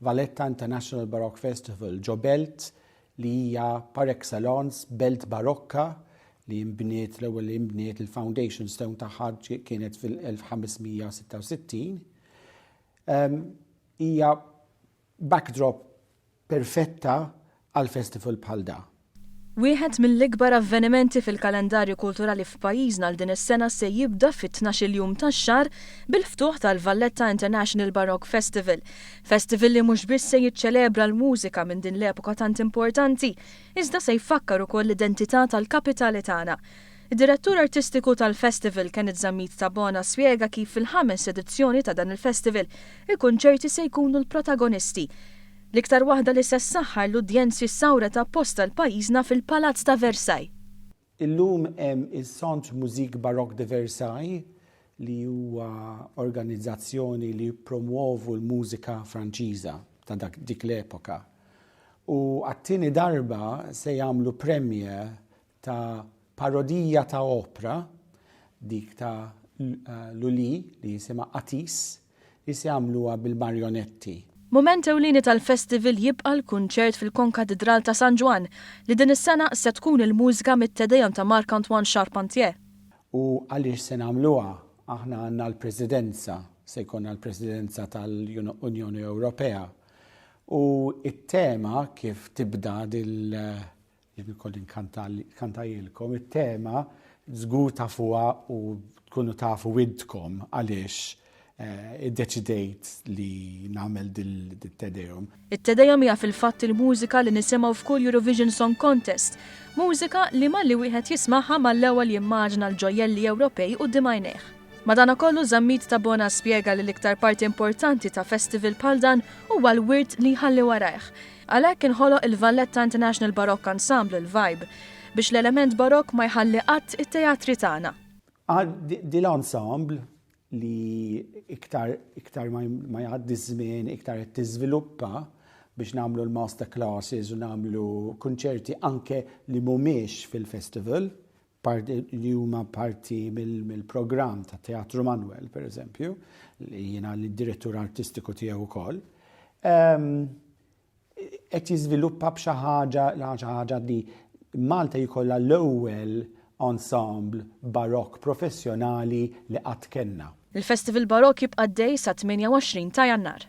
Valletta International Baroque Festival ġo belt li hija par excellence belt barokka li nbniet l-ewwel li nbniet il-foundation stone tagħha kienet fil-1566. Hija backdrop perfetta għal festival bħal da. Wieħed mill-ikbar avvenimenti fil-kalendarju kulturali f'pajjiżna għal din is-sena se jibda fit-tnax-il jum tax-xahar bil-ftuħ tal-Valletta International Baroque Festival. Festival li mhux biss se jiċċelebra l-mużika minn din l-epoka tant importanti, iżda se jfakkar ukoll l-identità tal-kapitali tagħna. Id-Direttur Artistiku tal-Festival, Kenneth Zammit Tabona spjega kif fil-ħames edizzjoni ta' dan il-festival, il-kunċerti se jkunu l-protagonisti. L-iktar waħda li se ssaħħar l-udjenzi ssawret apposta għal pajjiżna fil-Palazz ta' Versailles. Illum hemm is-Centre Musique Baroque de Versailles li huwa organizzazzjoni li jippromwovu l-mużika Franċiża ta' dak dik l-epoka. U għat-tieni darba se jagħmlu premiere ta' parodija ta' opra, dik ta' Lully li jisimha Atis, li se jagħmluha bil-marjonetti. Mument ewlieni tal-festival jibqa' l-kunċert fil-Konkatidral ta' San Ġwann, li din is-sena se tkun il-mużika mit-Te Deum ta' Marc-Antoine Charpentier. U għaliex se nagħmluha? Aħna għandna l-Presidenza, se jkollna l-Presidenza tal-Unjoni Ewropea. U t-tema kif tibda dil Jien ikolli nkantajilkom it-tema żgur tafuha u tkunu tafu intkom għaliex eh, iddeċidejt li nagħmel dil-Te Deum. It-Te Deum hija fil-fatt il-mużika li nisimgħu f'kull Eurovision Song Contest, mużika li malli wieħed jismagħha mal-ewwel jimmaġina l-ġojjelli Ewropej quddiem għajnejh. Madanakollu Zammit Tabona spjega li l-iktar parti importanti ta' festival bħal dan huwa l-wirt li jħalli warajh. Għalhekk inħoloq il-Valletta International Baroque Ensemble, il-VIBE, biex l-element barokk ma jħalli qatt it-teatri tagħna. Din l-ensemble li iktar iktar ma jgħaddi ż-żmien iktar qed tiżviluppa biex nagħmlu l-master classes u nagħmlu kunċerti anke li mhumiex fil-festival, li huma parti mill-programm ta' Teatru Manuel, per eżempju, li jiena l-direttur artistiku tiegħu wkoll. Ehm, qed jiżviluppa b'xi ħaġa xi ħaġa li Malta jkollha l-ewwel ensemble barokk professjonali li qatt kellna. Il-Festival Barokk jibqa' għaddej sat-28 ta' Jannar.